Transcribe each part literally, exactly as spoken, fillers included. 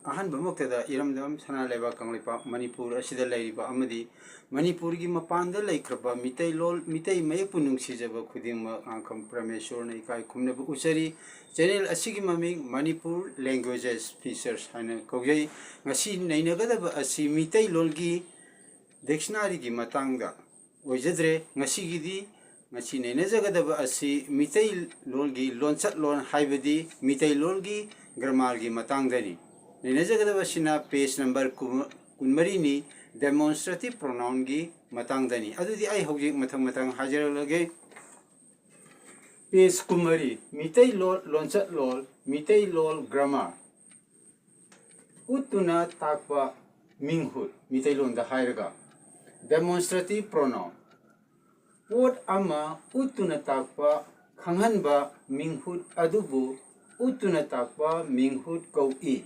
ꯑꯍꯥꯟꯕꯃꯛꯇꯗ ꯏꯔꯝꯗꯝ ꯁꯅꯥ ꯂꯩꯕꯥꯛ ꯀꯪꯂꯩꯄꯥꯛ ꯃꯅꯤꯄꯨꯔ ꯑꯁꯤꯗ ꯂꯩꯔꯤꯕ ꯑꯃꯗꯤ ꯃꯅꯤꯄꯨꯔꯒꯤ ꯃꯄꯥꯟꯗ ꯂꯩꯈ꯭ꯔꯕ ꯃꯤꯇꯩꯂꯣꯟ, ꯃꯤꯇꯩ ꯃꯌꯦꯛꯄꯨ ꯅꯨꯡꯁꯤꯖꯕ ꯈꯨꯗꯤꯡꯃꯛ ꯉꯥꯡꯈꯝ ꯄ꯭ꯔꯃꯦꯁꯣꯔꯅ ꯏꯀꯥꯏ ꯈꯨꯝꯅꯕ ꯎꯠꯆꯔꯤ꯫ ꯆꯦꯅꯦꯜ ꯑꯁꯤꯒꯤ ꯃꯃꯤꯡ ꯃꯅꯤꯄꯨꯔ ꯂꯦꯡꯒ꯭ꯋꯦꯖꯦꯁ ꯐꯤꯆꯔꯁ ꯍꯥꯏꯅ ꯀꯧꯖꯩ꯫ ꯉꯁꯤ ꯅꯩꯅꯒꯗꯕ ꯑꯁꯤ ꯃꯤꯇꯩꯂꯣꯟꯒꯤ ꯗꯤꯛꯁꯅꯥꯔꯤꯒꯤ ꯃꯇꯥꯡꯗ ꯑꯣꯏꯖꯗ꯭ꯔꯦ꯫ ꯉꯁꯤꯒꯤꯗꯤ, ꯉꯁꯤ ꯅꯩꯅꯖꯒꯗꯕ ꯑꯁꯤ ꯃꯤꯇꯩꯂꯣꯟꯒꯤ ꯂꯣꯟꯆꯠꯂꯣꯟ, ꯍꯥꯏꯕꯗꯤ ꯃꯤꯇꯩꯂꯣꯟꯒꯤ ꯒ꯭ꯔꯃꯥꯔꯒꯤ ꯃꯇꯥꯡꯗꯅꯤ꯫ ꯅꯩꯅꯖꯒꯗꯕ ꯑꯁꯤꯅ ꯄꯦꯖ ꯅꯝꯕꯔ ꯀꯨꯟ-, ꯀꯨꯟꯃꯔꯤꯅꯤ, ꯗꯦꯃꯣꯟꯁꯇ꯭ꯔꯦꯇꯤꯚ ꯄ꯭ꯔꯣꯅꯥꯎꯟꯒꯤ ꯃꯇꯥꯡꯗꯅꯤ꯫ ꯑꯗꯨꯗꯤ ꯑꯩ ꯍꯧꯖꯤꯛ ꯃꯊꯪ ꯃꯊꯪ ꯍꯥꯏꯖꯔꯛꯂꯒꯦ꯫ ꯄꯦꯖ ꯀꯨꯟꯃꯔꯤ, ꯃꯤꯇꯩꯂꯣꯟ ꯂꯣꯟꯆꯠꯂꯣꯟ, ꯃꯤꯇꯩꯂꯣꯟ ꯒ꯭ꯔꯃꯥꯔ꯫ ꯎꯠꯇꯨꯅ ꯇꯥꯛꯄ ꯃꯤꯡꯍꯨꯠ, ꯃꯤꯇꯩꯂꯣꯟꯗ ꯍꯥꯏꯔꯒ ꯗꯦꯃꯣꯟꯁꯇ꯭ꯔꯦꯇꯤꯚ ꯄ꯭ꯔꯣꯅꯥꯎꯟ꯫ ꯄꯣꯠ ꯑꯃ ꯎꯠꯇꯨꯅ ꯇꯥꯛꯄ, ꯈꯪꯍꯟꯕ ꯃꯤꯡꯍꯨꯠ ꯑꯗꯨꯕꯨ ꯎꯠꯇꯨꯅ ꯇꯥꯛꯄ ꯃꯤꯡꯍꯨꯠ ꯀꯧꯏ꯫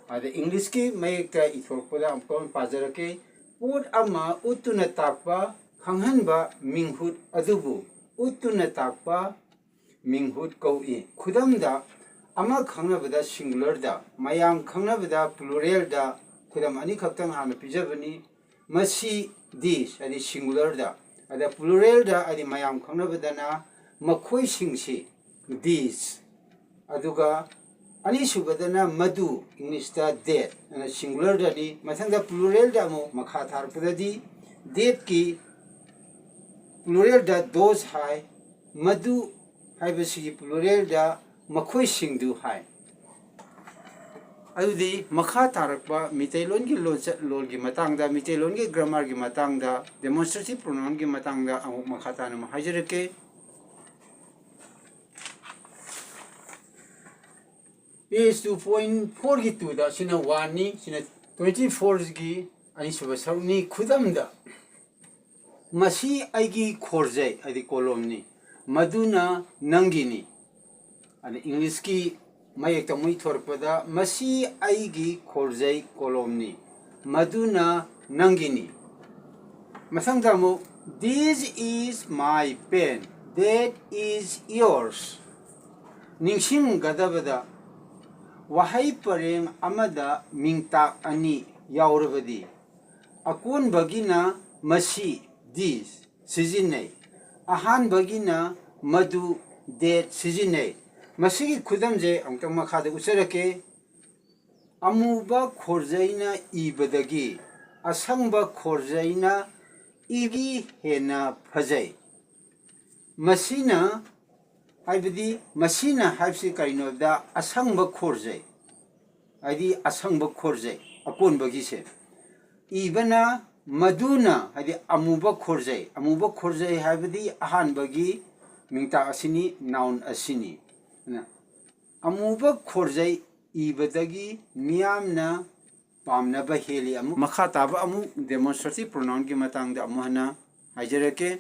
ꯑꯗ ꯏꯪꯂꯤꯁꯀꯤ ꯃꯌꯦꯛꯇ ꯏꯊꯣꯔꯛꯄꯗ ꯑꯃꯨꯛꯀ ꯄꯥꯖꯔꯛꯀꯦ꯫ ꯄꯣꯠ ꯑꯃ ꯎꯠꯇꯨꯅ ꯇꯥꯛꯄ, ꯈꯪꯍꯟꯕ ꯃꯤꯡꯍꯨꯠ ꯑꯗꯨꯕꯨ ꯎꯠꯇꯨꯅ ꯇꯥꯛꯄ ꯃꯤꯡꯍꯨꯠ ꯀꯧꯏ꯫ ꯈꯨꯗꯝꯗ, ꯑꯃ ꯈꯪꯅꯕꯗ ꯁꯤꯡꯒꯨꯂꯔꯗ, ꯃꯌꯥꯝ ꯈꯪꯅꯕꯗ ꯄ꯭ꯂꯨꯔꯦꯜꯗ꯫ ꯈꯨꯗꯝ ꯑꯅꯤꯈꯛꯇꯪ ꯍꯥꯟꯅ ꯄꯤꯖꯕꯅꯤ꯫ ꯃꯁꯤ ꯗꯤꯁ ꯍꯥꯏꯗꯤ ꯁꯤꯡꯒꯨꯂꯔꯗ, ꯑꯗ ꯄ꯭ꯂꯨꯔꯦꯜꯗ ꯍꯥꯏꯗꯤ ꯃꯌꯥꯝ ꯈꯪꯅꯕꯗꯅ ꯃꯈꯣꯏꯁꯤꯡꯁꯤ, ꯗꯤꯁ꯫ ꯑꯗꯨꯒ ꯑꯅꯤꯁꯨꯕꯗꯅ ꯃꯗꯨ, ꯏꯪꯂꯤꯁꯇ ꯗꯦꯠ, ꯑꯗꯨꯅ ꯁꯤꯡꯒꯨꯂꯔꯗꯅꯤ꯫ ꯃꯊꯪꯗ ꯄ꯭ꯂꯨꯔꯦꯜꯗ ꯑꯃꯨꯛ ꯃꯈꯥ ꯊꯥꯔꯛꯄꯗꯗꯤ ꯗꯦꯠꯀꯤ ꯄ꯭ꯂꯨꯔꯦꯜꯗ ꯗꯣꯁ ꯍꯥꯏ, ꯃꯗꯨ ꯍꯥꯏꯕꯁꯤꯒꯤ ꯄ꯭ꯂꯨꯔꯦꯜꯗ ꯃꯈꯣꯏꯁꯤꯡꯗꯨ ꯍꯥꯏ꯫ ꯑꯗꯨꯗꯤ ꯃꯈꯥ ꯇꯥꯔꯛꯄ ꯃꯤꯇꯩꯂꯣꯟꯒꯤ ꯂꯣꯟꯆꯠ ꯂꯣꯟꯒꯤ ꯃꯇꯥꯡꯗ, ꯃꯤꯇꯩꯂꯣꯟꯒꯤ ꯒ꯭ꯔꯃꯥꯔꯒꯤ ꯃꯇꯥꯡꯗ, ꯗꯦꯃꯣꯟꯁꯇ꯭ꯔꯦꯇꯤꯚ ꯄ꯭ꯔꯣꯅꯥꯎꯟꯒꯤ ꯃꯇꯥꯡꯗ ꯑꯃꯨꯛ ꯃꯈꯥ ꯇꯥꯅ ꯑꯃꯨꯛ ꯍꯥꯏꯖꯔꯛꯀꯦ꯫ ꯄꯦꯖ ꯇꯨ ꯄꯣꯏꯟ ꯐꯣꯔꯒꯤ ꯇꯨꯗ, ꯁꯤꯅ ꯋꯥꯟꯅꯤ, ꯁꯤꯅ ꯇ꯭ꯋꯦꯟꯇꯤ ꯐꯣꯔꯒꯤ ꯑꯅꯤꯁꯨꯕ ꯁꯔꯨꯛꯅꯤ꯫ ꯈꯨꯗꯝꯗ, ꯃꯁꯤ ꯑꯩꯒꯤ ꯈꯣꯔꯖꯩ, ꯍꯥꯏꯗꯤ ꯀꯣꯂꯣꯝꯅꯤ, ꯃꯗꯨꯅ ꯅꯪꯒꯤꯅꯤ꯫ ꯑꯗ ꯏꯪꯂꯤꯁꯀꯤ ꯃꯌꯦꯛꯇ ꯑꯃꯨꯛ ꯏꯊꯣꯔꯛꯄꯗ, ꯃꯁꯤ ꯑꯩꯒꯤ ꯈꯣꯔꯖꯩ ꯀꯣꯂꯣꯝꯅꯤ, ꯃꯗꯨꯅ ꯅꯪꯒꯤꯅꯤ꯫ ꯃꯊꯪꯗ ꯑꯃꯨꯛ, "This is my pen, that is yours." ꯅꯤꯡꯁꯤꯡꯒꯗꯕꯗ, ꯋꯥꯍꯩ ꯄꯔꯦꯡ ꯑꯃꯗ ꯃꯤꯡꯇꯥꯛ ꯑꯅꯤ ꯌꯥꯎꯔꯕꯗꯤ, ꯑꯀꯣꯟꯕꯒꯤꯅ ꯃꯁꯤ, this, ꯁꯤꯖꯤꯟꯅꯩ, ꯑꯍꯥꯟꯕꯒꯤꯅ ꯃꯗꯨ, that, ꯁꯤꯖꯤꯟꯅꯩ꯫ ꯃꯁꯤꯒꯤ ꯈꯨꯗꯝꯁꯦ ꯑꯃꯨꯛꯇꯪ ꯃꯈꯥꯗ ꯎꯠꯆꯔꯛꯀꯦ꯫ ꯑꯃꯨꯕ ꯈꯣꯔꯖꯩꯅ ꯏꯕꯗꯒꯤ ꯑꯁꯪꯕ ꯈꯣꯔꯖꯩꯅ ꯏꯕꯤ ꯍꯦꯟꯅ ꯐꯖꯩ꯫ ꯃꯁꯤꯅ, ꯍꯥꯏꯕꯗꯤ ꯃꯁꯤꯅ ꯍꯥꯏꯕꯁꯤ ꯀꯔꯤꯅꯣ ꯍꯥꯏꯕꯗ, ꯑꯁꯪꯕ ꯈꯣꯔꯖꯩ, ꯍꯥꯏꯗꯤ ꯑꯁꯪꯕ ꯈꯣꯔꯖꯩ ꯑꯀꯣꯟꯕꯒꯤꯁꯦ꯫ ꯏꯕꯅ ꯃꯗꯨꯅ, ꯍꯥꯏꯗꯤ ꯑꯃꯨꯕ ꯈꯣꯔꯖꯩ꯫ ꯑꯃꯨꯕ ꯈꯣꯔꯖꯩ ꯍꯥꯏꯕꯗꯤ ꯑꯍꯥꯟꯕꯒꯤ ꯃꯤꯡꯇꯥꯛ ꯑꯁꯤꯅꯤ, noun ꯑꯁꯤꯅꯤ꯫ ꯑꯗꯨꯅ ꯑꯃꯨꯕ ꯈꯣꯔꯖꯩ ꯏꯕꯗꯒꯤ ꯃꯤꯌꯥꯝꯅ ꯄꯥꯝꯅꯕ ꯍꯦꯜꯂꯤ꯫ ꯑꯃꯨꯛ ꯃꯈꯥ ꯇꯥꯕ ꯑꯃꯨꯛ demonstrative pronounꯒꯤ ꯃꯇꯥꯡꯗ ꯑꯃꯨꯛ ꯍꯟꯅ ꯍꯥꯏꯖꯔꯛꯀꯦ꯫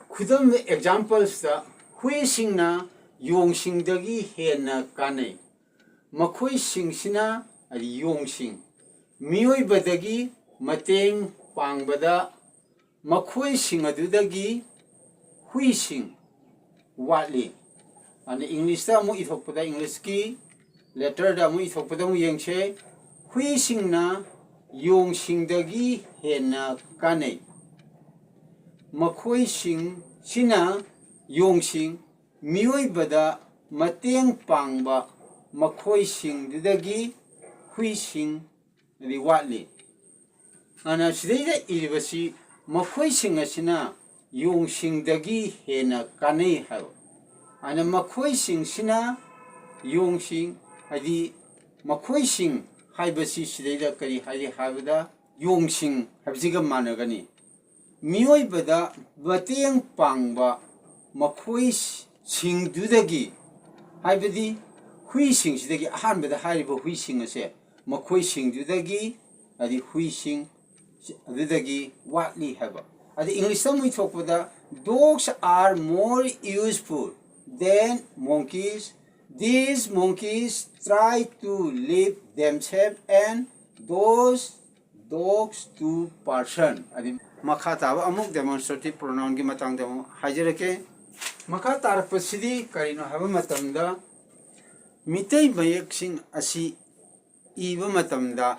ꯈꯨꯗꯝ, examples ꯇ, ꯍꯨꯏꯁꯤꯡꯅ ꯌꯣꯡꯁꯤꯡꯗꯒꯤ ꯍꯦꯟꯅ ꯀꯥꯟꯅꯩ꯫ ꯃꯈꯣꯏꯁꯤꯡꯁꯤꯅ, ꯍꯥꯏꯗꯤ ꯌꯣꯡꯁꯤꯡ, ꯃꯤꯑꯣꯏꯕꯗꯒꯤ ꯃꯇꯦꯡ ꯄꯥꯡꯕꯗ ꯃꯈꯣꯏꯁꯤꯡ ꯑꯗꯨꯗꯒꯤ ꯍꯨꯏꯁꯤꯡ ꯋꯥꯠꯂꯤ꯫ ꯑꯗꯨꯅ English ꯇ ꯑꯃꯨꯛ ꯏꯊꯣꯛꯄꯗ, English ꯀꯤ letter ꯗ ꯑꯃꯨꯛ ꯏꯊꯣꯛꯄꯗ ꯑꯃꯨꯛ ꯌꯦꯡꯁꯦ꯫ ꯍꯨꯏꯁꯤꯡꯅ ꯌꯣꯡꯁꯤꯡꯗꯒꯤ ꯍꯦꯟꯅ ꯀꯥꯟꯅꯩ꯫ ꯃꯈꯣꯏꯁꯤꯡꯁꯤꯅ ꯌꯣꯡꯁꯤꯡ, ꯃꯤꯑꯣꯏꯕꯗ ꯃꯇꯦꯡ ꯄꯥꯡꯕ ꯃꯈꯣꯏꯁꯤꯡꯗꯨꯗꯒꯤ ꯍꯨꯏꯁꯤꯡ ꯑꯗꯤ ꯋꯥꯠꯂꯤ꯫ ꯑꯗꯨꯅ ꯁꯤꯗꯩꯗ ꯏꯔꯤꯕꯁꯤ ꯃꯈꯣꯏꯁꯤꯡ ꯑꯁꯤꯅ ꯌꯣꯡꯁꯤꯡꯗꯒꯤ ꯍꯦꯟꯅ ꯀꯥꯟꯅꯩ ꯍꯥꯏꯕ꯫ ꯑꯗꯨꯅ ꯃꯈꯣꯏꯁꯤꯡꯁꯤꯅ ꯌꯣꯡꯁꯤꯡ, ꯍꯥꯏꯗꯤ ꯃꯈꯣꯏꯁꯤꯡ ꯍꯥꯏꯕꯁꯤ ꯁꯤꯗꯩꯗ ꯀꯔꯤ ꯍꯥꯏꯔꯤ ꯍꯥꯏꯕꯗ, ꯌꯣꯡꯁꯤꯡ ꯍꯥꯏꯕꯁꯤꯒ ꯃꯥꯟꯅꯒꯅꯤ꯫ ꯃꯤꯑꯣꯏꯕꯗ ꯃꯇꯦꯡ ꯄꯥꯡꯕ ꯃꯈꯣꯏꯁꯤꯡꯗꯨꯗꯒꯤ, ꯍꯥꯏꯕꯗꯤ ꯍꯨꯏꯁꯤꯡꯁꯤꯗꯒꯤ, ꯑꯍꯥꯟꯕꯗ ꯍꯥꯏꯔꯤꯕ ꯍꯨꯏꯁꯤꯡ ꯑꯁꯦ, ꯃꯈꯣꯏꯁꯤꯡꯗꯨꯗꯒꯤ, ꯍꯥꯏꯗꯤ ꯍꯨꯏꯁꯤꯡ ꯑꯗꯨꯗꯒꯤ ꯋꯥꯠꯂꯤ ꯍꯥꯏꯕ꯫ ꯑꯗ English ꯇ ꯑꯃꯨꯛ ꯏꯊꯣꯛꯄꯗ, "Dogs are more useful than monkeys. These monkeys try to live themselves and those dogs to person." ꯑꯗꯤ ꯃꯈꯥ ꯇꯥꯕ ꯑꯃꯨꯛ demonstrative pronounꯒꯤ ꯃꯇꯥꯡꯗ ꯑꯃꯨꯛ ꯍꯥꯏꯖꯔꯛꯀꯦ꯫ ꯃꯈꯥ ꯇꯥꯔꯛꯄꯁꯤꯗꯤ ꯀꯔꯤꯅꯣ ꯍꯥꯏꯕ ꯃꯇꯝꯗ, ꯃꯤꯇꯩ ꯃꯌꯦꯛꯁꯤꯡ ꯑꯁꯤ ꯏꯕ ꯃꯇꯝꯗ,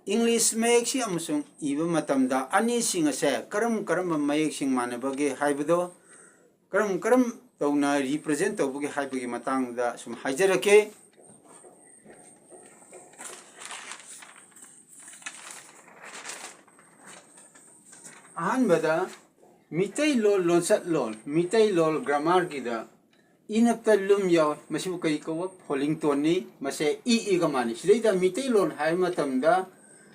English ꯃꯌꯦꯛꯁꯤ ꯑꯃꯁꯨꯡ ꯏꯕ ꯃꯇꯝꯗ ꯑꯅꯤꯁꯤꯡ ꯑꯁꯦ ꯀꯔꯝ ꯀꯔꯝꯕ ꯃꯌꯦꯛꯁꯤꯡ ꯃꯥꯟꯅꯕꯒꯦ ꯍꯥꯏꯕꯗꯣ, ꯀꯔꯝ ꯀꯔꯝ ꯇꯧꯅ represent ꯇꯧꯕꯒꯦ ꯍꯥꯏꯕꯒꯤ ꯃꯇꯥꯡꯗ ꯁꯨꯝ ꯍꯥꯏꯖꯔꯛꯀꯦ꯫ ꯑꯍꯥꯟꯕꯗ ꯃꯤꯇꯩꯂꯣꯟ ꯂꯣꯟꯆꯠꯂꯣꯟ, ꯃꯤꯇꯩꯂꯣꯟ grammarꯒꯤꯗ ꯏꯅꯞꯇ ꯂꯨꯝ ꯌꯥꯎꯏ꯫ ꯃꯁꯤꯕꯨ ꯀꯔꯤ ꯀꯧꯕ? Falling toneꯅꯤ꯫ ꯃꯁꯦ ꯏ ꯏꯒ ꯃꯥꯟꯅꯩ꯫ ꯁꯤꯗꯩꯗ ꯃꯤꯇꯩꯂꯣꯟ ꯍꯥꯏꯕ ꯃꯇꯝꯗ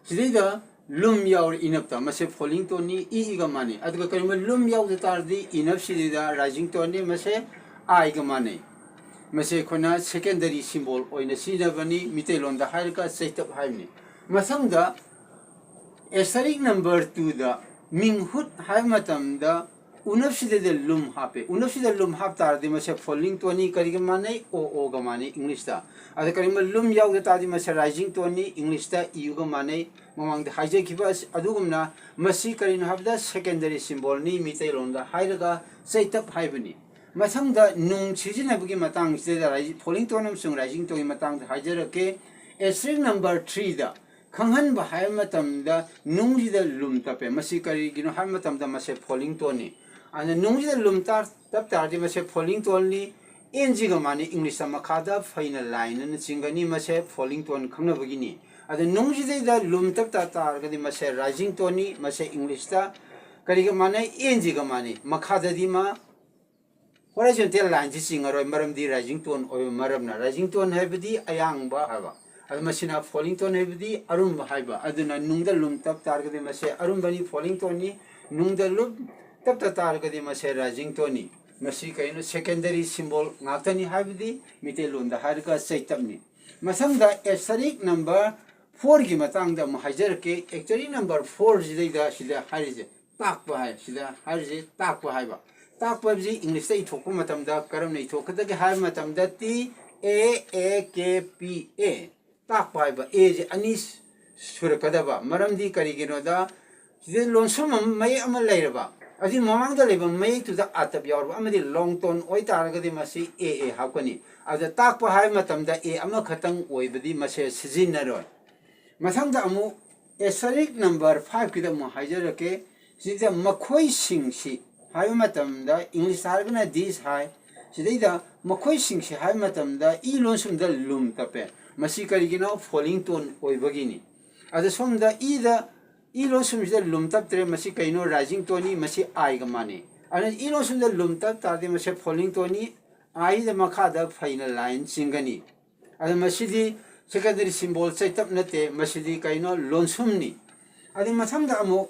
ꯁꯤꯗꯩꯗ ꯂꯨꯝ ꯌꯥꯎꯔꯦ ꯏꯅꯞꯇ, ꯃꯁꯦ falling toneꯅꯤ, ꯏ ꯏꯒ ꯃꯥꯟꯅꯩ꯫ ꯑꯗꯨꯒ ꯀꯔꯤꯒꯨꯝꯕ ꯂꯨꯝ ꯌꯥꯎꯗ ꯇꯥꯔꯗꯤ ꯏꯅꯞꯁꯤꯗꯩꯗ rising toneꯅꯤ, ꯃꯁꯦ ꯑꯥꯏꯒ ꯃꯥꯟꯅꯩ꯫ ꯃꯁꯤ ꯑꯩꯈꯣꯏꯅ secondary symbol ꯑꯣꯏꯅ ꯁꯤꯖꯤꯟꯅꯕꯅꯤ꯫ ꯃꯤꯇꯩꯂꯣꯟꯗ ꯍꯥꯏꯔꯒ ꯆꯩꯇꯞ ꯍꯥꯏꯕꯅꯤ꯫ ꯃꯊꯪꯗ asterisk number twoꯗ ꯃꯤꯡꯍꯨꯠ ꯍꯥꯏꯕ ꯃꯇꯝꯗ ꯎꯅꯞꯁꯤꯗꯩꯗ ꯂꯨꯝ ꯍꯥꯞꯄꯦ꯫ ꯎꯅꯞꯁꯤꯗ ꯂꯨꯝ ꯍꯥꯞ ꯇꯥꯔꯗꯤ ꯃꯁꯦ falling toneꯅꯤ꯫ ꯀꯔꯤꯒ ꯃꯥꯟꯅꯩ? ꯑꯣ ꯑꯣꯒ ꯃꯥꯟꯅꯩ Englishꯇ꯫ ꯑꯗ ꯀꯔꯤꯒꯨꯝꯕ ꯂꯨꯝ ꯌꯥꯎꯗ ꯇꯥꯔꯗꯤ ꯃꯁꯦ rising toneꯅꯤ꯫ Englishꯇ ꯏ ꯌꯨꯒ ꯃꯥꯟꯅꯩ꯫ ꯃꯃꯥꯡꯗ ꯍꯥꯏꯖꯈꯤꯕ ꯑꯁ-, ꯑꯗꯨꯒꯨꯝꯅ ꯃꯁꯤ ꯀꯔꯤꯅꯣ ꯍꯥꯏꯕꯗ secondary symbolꯅꯤ꯫ ꯃꯤꯇꯩꯂꯣꯟꯗ ꯍꯥꯏꯔꯒ ꯆꯩꯇꯞ ꯍꯥꯏꯕꯅꯤ꯫ ꯃꯊꯪꯗ ꯅꯨꯡ ꯁꯤꯖꯤꯟꯅꯕꯒꯤ ꯃꯇꯥꯡꯁꯤꯗ ꯔꯥꯏꯖꯤ-, falling tone ꯑꯃꯁꯨꯡ rising toneꯒꯤ ꯃꯇꯥꯡꯗ ꯍꯥꯏꯖꯔꯛꯀꯦ꯫ Asterisk number threeꯗ ꯈꯪꯍꯟꯕ ꯍꯥꯏꯕ ꯃꯇꯝꯗ ꯅꯨꯡꯁꯤꯗ ꯂꯨꯝ ꯇꯞꯄꯦ꯫ ꯃꯁꯤ ꯀꯔꯤꯒꯤꯅꯣ ꯍꯥꯏꯕ ꯃꯇꯝꯗ ꯃꯁꯦ falling toneꯅꯤ꯫ ꯑꯗꯨꯅ ꯅꯨꯡꯁꯤꯗ ꯂꯨꯝ ꯇꯥ-, ꯇꯞ ꯇꯥꯔꯗꯤ ꯃꯁꯦ falling toneꯅꯤ꯫ ꯑꯦꯟ ꯖꯤꯒ ꯃꯥꯟꯅꯩ꯫ Englishꯇ ꯃꯈꯥꯗ ꯐꯩꯅ line ꯑꯅ ꯆꯤꯡꯒꯅꯤ꯫ ꯃꯁꯦ falling tone ꯈꯪꯅꯕꯒꯤꯅꯤ꯫ ꯑꯗꯨ ꯅꯨꯡꯁꯤꯗꯩꯗ ꯂꯨꯝ ꯇꯞ ꯇꯥ ꯇꯥꯔꯒꯗꯤ ꯃꯁꯦ rising toneꯅꯤ꯫ ꯃꯁꯦ Englishꯇ ꯀꯔꯤꯒ ꯃꯥꯟꯅꯩ? ꯑꯦꯟ ꯖꯤꯒ ꯃꯥꯟꯅꯩ꯫ ꯃꯈꯥꯗꯗꯤ ꯃꯥ horizontal lineꯁꯤ ꯆꯤꯡꯉꯔꯣꯏ, ꯃꯔꯝꯗꯤ rising tone ꯑꯣꯏꯕ ꯃꯔꯝꯅ꯫ Rising tone ꯍꯥꯏꯕꯗꯤ ꯑꯌꯥꯡꯕ ꯍꯥꯏꯕ, ꯑꯗꯨ ꯃꯁꯤꯅ falling tone ꯍꯥꯏꯕꯗꯤ ꯑꯔꯨꯝꯕ ꯍꯥꯏꯕ꯫ ꯑꯗꯨꯅ ꯅꯨꯡꯗ ꯂꯨꯝ ꯇꯞ ꯇꯥꯔꯒꯗꯤ ꯃꯁꯦ ꯑꯔꯨꯝꯕꯅꯤ, falling toneꯅꯤ꯫ ꯅꯨꯡꯗ ꯂꯨꯝ ꯇꯞ ꯇꯥ ꯇꯥꯔꯒꯗꯤ ꯃꯁꯦ rising toneꯅꯤ꯫ ꯃꯁꯤ ꯀꯩꯅꯣ? Secondary symbol ꯉꯥꯛꯇꯅꯤ, ꯍꯥꯏꯕꯗꯤ ꯃꯤꯇꯩꯂꯣꯟꯗ ꯍꯥꯏꯔꯒ ꯆꯩꯇꯞꯅꯤ꯫ ꯃꯊꯪꯗ asterisk number fourꯒꯤ ꯃꯇꯥꯡꯗ ꯑꯃꯨꯛ ꯍꯥꯏꯖꯔꯛꯀꯦ꯫ Asterisk number fourꯁꯤꯗꯩꯗ ꯁꯤꯗ ꯍꯥꯏꯔꯤꯁꯦ ꯇꯥꯛꯄ ꯍꯥꯏ, ꯁꯤꯗ ꯍꯥꯏꯔꯤꯁꯦ ꯇꯥꯛꯄ ꯍꯥꯏꯕ꯫ ꯇꯥꯛꯄ ꯍꯥꯏꯕꯁꯤ Englishꯇ ꯏꯊꯣꯛꯄ ꯃꯇꯝꯗ ꯀꯔꯝꯅ ꯏꯊꯣꯛꯀꯗꯒꯦ ꯍꯥꯏꯕ ꯃꯇꯝꯗ T A A K P A, ꯇꯥꯛꯄ ꯍꯥꯏꯕ꯫ Aꯁꯦ ꯑꯅꯤ ꯁꯨꯔꯛꯀꯗꯕ꯫ ꯃꯔꯝꯗꯤ ꯀꯔꯤꯒꯤꯅꯣꯗ ꯁꯤꯗ ꯂꯣꯟꯁꯨꯝ ꯑꯃ, ꯃꯌꯦꯛ ꯑꯃ ꯂꯩꯔꯕ, ꯑꯗꯨꯒꯤ ꯃꯃꯥꯡꯗ ꯂꯩꯕ ꯃꯌꯦꯛꯇꯨꯗ ꯑꯥꯇꯞ ꯌꯥꯎꯔꯕ ꯑꯃꯗꯤ long tone ꯑꯣꯏꯇꯥꯔꯒꯗꯤ ꯃꯁꯤ ꯑꯦ ꯑꯦ ꯍꯥꯞꯀꯅꯤ꯫ ꯑꯗ ꯇꯥꯛꯄ ꯍꯥꯏꯕ ꯃꯇꯝꯗ ꯑꯦ ꯑꯃꯈꯛꯇꯪ ꯑꯣꯏꯕꯗꯤ ꯃꯁꯦ ꯁꯤꯖꯤꯟꯅꯔꯣꯏ꯫ ꯃꯊꯪꯗ ꯑꯃꯨꯛ asterisk number five ꯀꯤꯗ ꯑꯃꯨꯛ ꯍꯥꯏꯖꯔꯛꯀꯦ꯫ ꯁꯤꯗ ꯃꯈꯣꯏꯁꯤꯡꯁꯤ ꯍꯥꯏꯕ ꯃꯇꯝꯗ English ꯍꯥꯏꯔꯒꯅ these ꯍꯥꯏ꯫ ꯁꯤꯗꯩꯗ ꯃꯈꯣꯏꯁꯤꯡꯁꯤ ꯍꯥꯏꯕ ꯃꯇꯝꯗ ꯏ ꯂꯣꯟꯁꯨꯝꯗ ꯂꯨꯝ ꯇꯞꯄꯦ꯫ ꯃꯁꯤ ꯀꯔꯤꯒꯤꯅꯣ? Falling tone ꯑꯣꯏꯕꯒꯤꯅꯤ꯫ ꯑꯗ ꯁꯣꯝꯗ ꯏꯗ, ꯏ ꯂꯣꯟꯁꯨꯝꯁꯤꯗ ꯂꯨꯝ ꯇꯞꯇ꯭ꯔꯦ꯫ ꯃꯁꯤ ꯀꯩꯅꯣ? Rising toneꯅꯤ꯫ ꯃꯁꯤ ꯑꯥꯏꯒ ꯃꯥꯟꯅꯩ꯫ ꯑꯗꯨꯅ ꯏ ꯂꯣꯟꯁꯨꯝꯗ ꯂꯨꯝ ꯇꯞ ꯇꯥꯔꯗꯤ ꯃꯁꯤ falling toneꯅꯤ꯫ ꯑꯥꯏꯗ ꯃꯈꯥꯗ ꯐꯩꯅ line ꯆꯤꯡꯒꯅꯤ꯫ ꯑꯗ ꯃꯁꯤꯗꯤ secondary symbol ꯆꯩꯇꯞ ꯅꯠꯇꯦ, ꯃꯁꯤꯗꯤ ꯀꯩꯅꯣ? ꯂꯣꯟꯁꯨꯝꯅꯤ꯫ ꯑꯗꯩ ꯃꯊꯪꯗ ꯑꯃꯨꯛ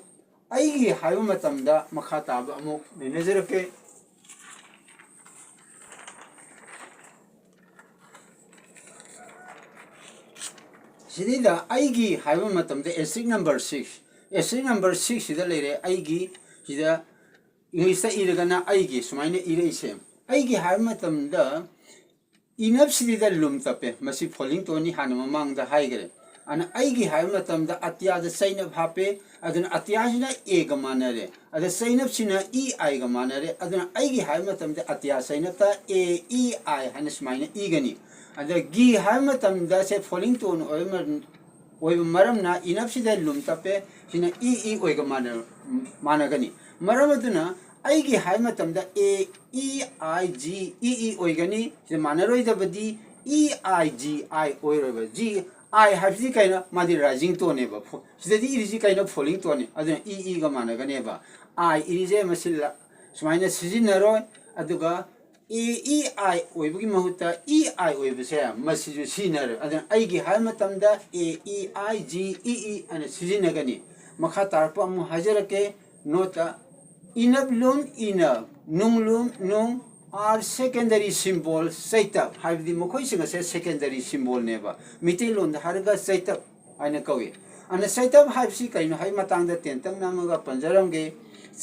ꯑꯩꯒꯤ ꯍꯥꯏꯕ ꯃꯇꯝꯗ ꯃꯈꯥ ꯇꯥꯕ ꯑꯃꯨꯛ ꯅꯩꯅꯖꯔꯛꯀꯦ꯫ ꯁꯤꯗꯩꯗ ꯑꯩꯒꯤ ꯍꯥꯏꯕ ꯃꯇꯝꯗ asterisk number six, asterisk number six ꯁꯤꯗ ꯂꯩꯔꯦ꯫ ꯑꯩꯒꯤ ꯁꯤꯗ Englishꯇ ꯏꯔꯒꯅ ꯑꯩꯒꯤ ꯁꯨꯃꯥꯏꯅ ꯏꯔꯛꯏꯁꯦ꯫ ꯑꯩꯒꯤ ꯍꯥꯏꯕ ꯃꯇꯝꯗ ꯏꯅꯞꯁꯤꯗꯤꯗ ꯂꯨꯝ ꯇꯞꯄꯦ꯫ ꯃꯁꯤ falling toneꯅꯤ, ꯍꯥꯟꯅ ꯃꯃꯥꯡꯗ ꯍꯥꯏꯈ꯭ꯔꯦ꯫ ꯑꯗꯨꯅ ꯑꯩꯒꯤ ꯍꯥꯏꯕ ꯃꯇꯝꯗ ꯑꯇꯤꯌꯥꯗ ꯆꯩꯅꯞ ꯍꯥꯞꯄꯦ꯫ ꯑꯗꯨꯅ ꯑꯇꯤꯌꯥꯁꯤꯅ ꯑꯦꯒ ꯃꯥꯟꯅꯔꯦ꯫ ꯑꯗ ꯆꯩꯅꯞꯁꯤꯅ ꯏ ꯑꯥꯏꯒ ꯃꯥꯟꯅꯔꯦ꯫ ꯑꯗꯨꯅ ꯑꯩꯒꯤ ꯍꯥꯏꯕ ꯃꯇꯝꯗ ꯑꯇꯤꯌꯥ ꯆꯩꯅꯞꯇ ꯑꯦ ꯏ ꯑꯥꯏ ꯍꯥꯏꯅ ꯁꯨꯃꯥꯏꯅ ꯏꯒꯅꯤ꯫ ꯑꯗ ꯒꯤ ꯍꯥꯏꯕ ꯃꯇꯝꯗ ꯁꯦ falling tone ꯑꯣꯏꯕ ꯃꯔꯝ-, ꯑꯣꯏꯕ ꯃꯔꯝꯅ ꯏꯅꯞꯁꯤꯗ ꯂꯨꯝ ꯇꯞꯄꯦ꯫ ꯁꯤꯅ ꯏ ꯏ ꯑꯣꯏꯒ ꯃꯥꯟꯅ-, ꯃꯥꯟꯅꯒꯅꯤ꯫ ꯃꯔꯝ ꯑꯗꯨꯅ ꯑꯩꯒꯤ ꯍꯥꯏꯕ ꯃꯇꯝꯗ ꯑꯦ ꯏ ꯑꯥꯏ ꯖꯤ ꯏ ꯏ ꯑꯣꯏꯒꯅꯤ꯫ ꯁꯤꯗ ꯃꯥꯟꯅꯔꯣꯏꯗꯕꯗꯤ ꯏ ꯑꯥꯏ ꯖꯤ ꯑꯥꯏ ꯑꯣꯏꯔꯣꯏꯕ꯫ ꯖꯤ ꯑꯥꯏ ꯍꯥꯏꯕꯁꯤ ꯀꯩꯅꯣ? ꯃꯥꯗꯤ rising toneꯅꯦꯕ꯫ ꯐꯣ-, ꯁꯤꯗꯗꯤ ꯏꯔꯤꯁꯤ ꯀꯩꯅꯣ? Falling toneꯅꯤ꯫ ꯑꯗꯨꯅ ꯏ ꯏꯒ ꯃꯥꯟꯅꯒꯅꯦꯕ꯫ ꯑꯥꯏ ꯏꯔꯤꯁꯦ ꯃꯁꯤ ꯂ-, ꯁꯨꯃꯥꯏꯅ ꯁꯤꯖꯤꯟꯅꯔꯣꯏ꯫ ꯑꯗꯨꯒ ꯑꯦ ꯏ ꯑꯥꯏ ꯑꯣꯏꯕꯒꯤ ꯃꯍꯨꯠꯇ ꯏ ꯑꯥꯏ ꯑꯣꯏꯕꯁꯦ ꯃꯁꯤꯁꯨ ꯁꯤꯖꯤꯟꯅꯔꯣꯏ꯫ ꯑꯗꯨꯅ ꯑꯩꯒꯤ ꯍꯥꯏꯕ ꯃꯇꯝꯗ ꯑꯦ ꯏ ꯑꯥꯏ ꯖꯤ ꯏ ꯏ ꯑꯅ ꯁꯤꯖꯤꯟꯅꯒꯅꯤ꯫ ꯃꯈꯥ ꯇꯥꯔꯛꯄ ꯑꯃꯨꯛ ꯍꯥꯏꯖꯔꯛꯀꯦ꯫ ꯅꯣꯠꯇ ꯏꯅꯞ ꯂꯨꯝ, ꯏꯅꯞ, ꯅꯨꯡ ꯂꯨꯝ, ꯅꯨꯡ, are secondary symbol ꯆꯩꯇꯞ ꯍꯥꯏꯕꯗꯤ ꯃꯈꯣꯏꯁꯤꯡ ꯑꯁꯦ secondary symbolꯅꯦꯕ꯫ ꯃꯤꯇꯩꯂꯣꯟꯗ ꯍꯥꯏꯔꯒ ꯆꯩꯇꯞ ꯍꯥꯏꯅ ꯀꯧꯏ꯫ ꯑꯗꯨꯅ ꯆꯩꯇꯞ ꯍꯥꯏꯕꯁꯤ ꯀꯔꯤꯅꯣ ꯍꯥꯏꯕ ꯃꯇꯥꯡꯗ ꯇꯦꯟꯇꯛꯅ ꯑꯃꯒ ꯄꯟꯖꯔꯝꯒꯦ꯫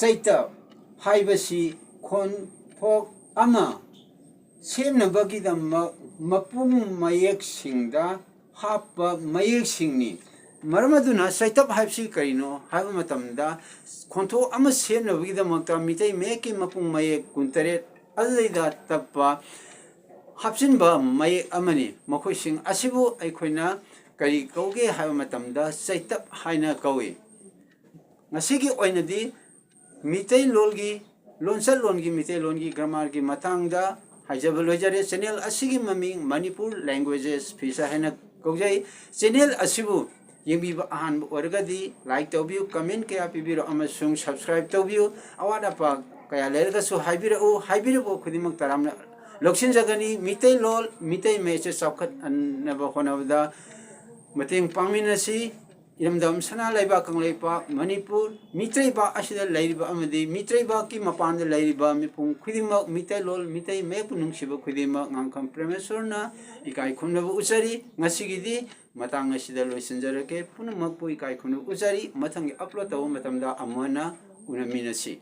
ꯆꯩꯇꯞ ꯍꯥꯏꯕꯁꯤ ꯈꯣꯟꯊꯣꯛ ꯑꯃ ꯁꯦꯝꯅꯕꯒꯤꯗꯃꯛ ꯃꯄꯨꯡ ꯃꯌꯦꯛꯁꯤꯡꯗ ꯍꯥꯞꯄ ꯃꯌꯦꯛꯁꯤꯡꯅꯤ꯫ ꯃꯔꯝ ꯑꯗꯨꯅ ꯆꯩꯇꯞ ꯍꯥꯏꯕꯁꯤ ꯀꯔꯤꯅꯣ ꯍꯥꯏꯕ ꯃꯇꯝꯗ, ꯈꯣꯟꯊꯣꯛ ꯑꯃ ꯁꯦꯝꯅꯕꯒꯤꯗꯃꯛꯇ ꯃꯤꯇꯩ ꯃꯌꯦꯛꯀꯤ ꯃꯄꯨꯡ ꯃꯌꯦꯛ ꯀꯨꯟꯇꯔꯦꯠ ꯑꯗꯨꯗꯩꯗ ꯇꯞꯄ ꯍꯥꯞꯆꯤꯟꯕ ꯃꯌꯦꯛ ꯑꯃꯅꯤ꯫ ꯃꯈꯣꯏꯁꯤꯡ ꯑꯁꯤꯕꯨ ꯑꯩꯈꯣꯏꯅ ꯀꯔꯤ ꯀꯧꯒꯦ ꯍꯥꯏꯕ ꯃꯇꯝꯗ ꯆꯩꯇꯞ ꯍꯥꯏꯅ ꯀꯧꯏ꯫ ꯉꯁꯤꯒꯤ ꯑꯣꯏꯅꯗꯤ ꯃꯤꯇꯩꯂꯣꯟꯒꯤ, ꯂꯣꯟꯆꯠꯂꯣꯟꯒꯤ, ꯃꯤꯇꯩꯂꯣꯟꯒꯤ ꯒ꯭ꯔꯥꯃꯥꯔꯒꯤ ꯃꯇꯥꯡꯗ ꯍꯥꯏꯖꯕ ꯂꯣꯏꯖꯔꯦ꯫ ꯆꯦꯅꯦꯜ ꯑꯁꯤꯒꯤ ꯃꯃꯤꯡ ꯃꯅꯤꯄꯨꯔ ꯂꯦꯡꯒ꯭ꯋꯦꯖꯦꯁ ꯐꯤꯆꯔ ꯍꯥꯏꯅ ꯀꯧꯖꯩ꯫ ꯆꯦꯅꯦꯜ ꯑꯁꯤꯕꯨ ꯌꯦꯡꯕꯤꯕ ꯑꯍꯥꯟꯕ ꯑꯣꯏꯔꯒꯗꯤ ꯂꯥꯏꯛ ꯇꯧꯕꯤꯌꯨ, ꯀꯃꯦꯟ ꯀꯌꯥ ꯄꯤꯕꯤꯔꯣ ꯑꯃꯁꯨꯡ ꯁꯕꯁꯀ꯭ꯔꯥꯏꯕ ꯇꯧꯕꯤꯌꯨ꯫ ꯑꯋꯥꯠ ꯑꯄꯥ ꯀꯌꯥ ꯂꯩꯔꯒꯁꯨ ꯍꯥꯏꯕꯤꯔꯛꯎ, ꯍꯥꯏꯕꯤꯔꯛꯄ ꯈꯨꯗꯤꯡꯃꯛ ꯇꯔꯥꯝꯅ ꯂꯧꯁꯤꯟꯖꯒꯅꯤ꯫ ꯃꯤꯇꯩꯂꯣꯟ, ꯃꯤꯇꯩ ꯃꯌꯦꯛꯁꯦ ꯆꯥꯎꯈꯠꯍꯟꯅꯕ ꯍꯣꯠꯅꯕꯗ ꯃꯇꯦꯡ ꯄꯥꯡꯃꯤꯟꯅꯁꯤ꯫ ꯏꯔꯝꯗꯝ ꯁꯅꯥ ꯂꯩꯕꯥꯛ ꯀꯪꯂꯩꯄꯥꯛ ꯃꯅꯤꯄꯨꯔ, ꯃꯤꯇꯩꯕꯥꯛ ꯑꯁꯤꯗ ꯂꯩꯔꯤꯕ ꯑꯃꯗꯤ ꯃꯤꯇꯩꯕꯥꯛꯀꯤ ꯃꯄꯥꯟꯗ ꯂꯩꯔꯤꯕ ꯃꯤꯄꯨꯝ ꯈꯨꯗꯤꯡꯃꯛ, ꯃꯤꯇꯩꯂꯣꯟ, ꯃꯤꯇꯩ ꯃꯌꯦꯛꯄꯨ ꯅꯨꯡꯁꯤꯕ ꯈꯨꯗꯤꯡꯃꯛ ꯉꯥꯡꯈꯝ ꯄ꯭ꯔꯦꯃꯦꯁꯣꯔꯅ ꯏꯀꯥꯏ ꯈꯨꯝꯅꯕ ꯎꯠꯆꯔꯤ꯫ ꯉꯁꯤꯒꯤꯗꯤ ꯃꯇꯥꯡ ꯑꯁꯤꯗ ꯂꯣꯏꯁꯤꯟꯖꯔꯒꯦ꯫ ꯄꯨꯝꯅꯃꯛꯄꯨ ꯏꯀꯥꯏ ꯈꯨꯝꯅꯕ ꯎꯠꯆꯔꯤ꯫ ꯃꯊꯪꯒꯤ ꯑꯞꯂꯣꯗ ꯇꯧꯕ ꯃꯇꯝꯗ ꯑꯃꯨꯛ ꯍꯟꯅ ꯎꯅꯃꯤꯟꯅꯁꯤ꯫